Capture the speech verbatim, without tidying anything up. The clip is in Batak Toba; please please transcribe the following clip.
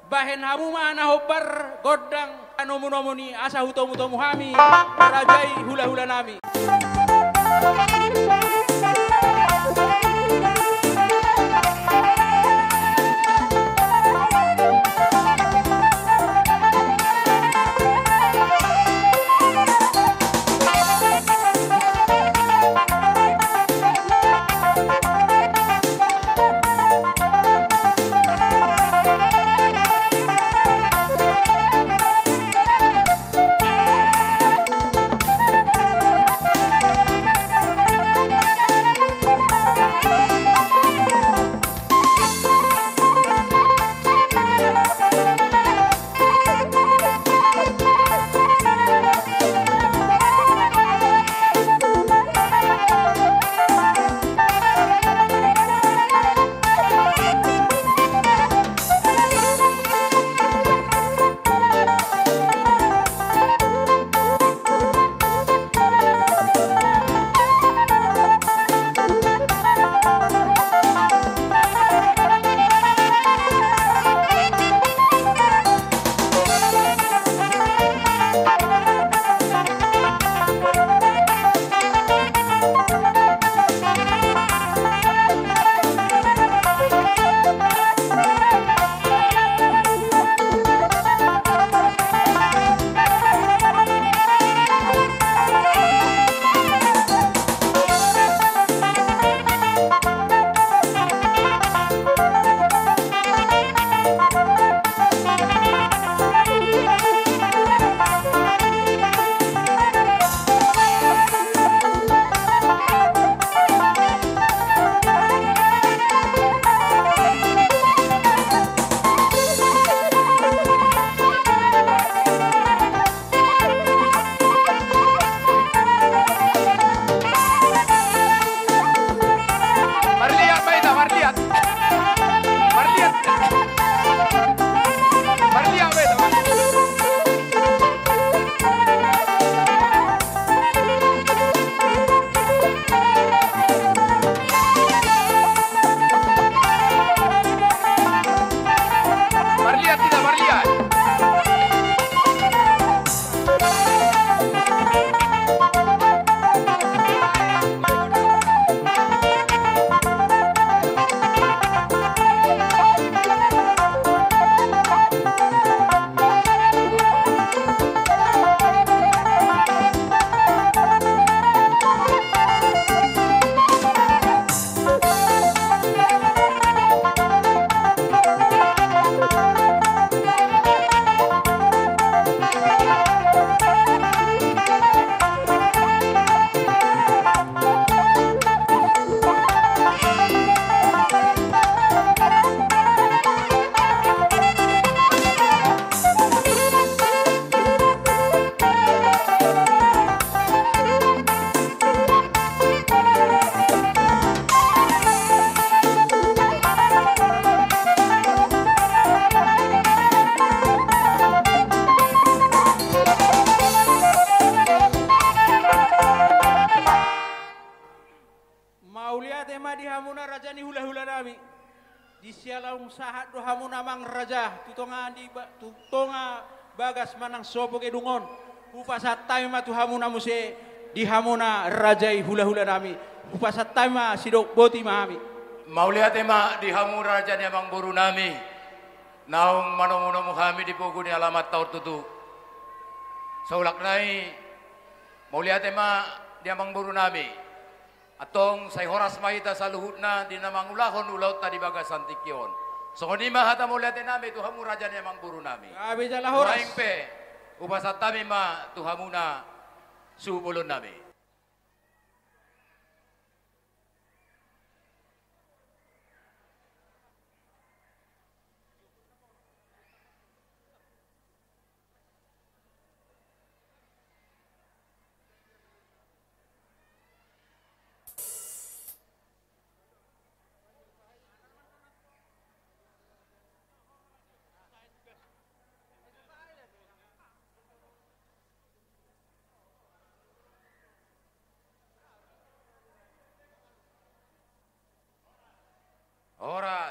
Bahen hamu ma na hombar gondang panomunomu ni asa hutomutomu hami raja i hulahulanami. Marliat ma hita, marliat. Marliat. Marliat ma hita, marliat. Marliat hita, marliat. Mauliate ma di hamuna raja ni hulahulanami. Di sialaon sahat do hamuna amang raja tu tonga ni ba-, tu tonga bagas manang sopo gedung on. Hupasahat hami ma tu hamuna muse di hamuna raja i hulahulanami. Hupasahat hami ma sidok boti ma hami. Mauliate ma di hamu raja ni amangborunami. Naung manomunomu hami di pogu ni alamanta on tutu. Saulak nai, mauliate ma di amangborunami. Antong sai horas ma hita saluhutna di na mangulahon ulaonta di bagasan tingki on. Songon i ma hata mauliatenami tu hamu raja ni amangborunami. Gabe jala horas. Nuaeng pe, hupasahat hami ma tu hamuna suhut bolonnami. Horas.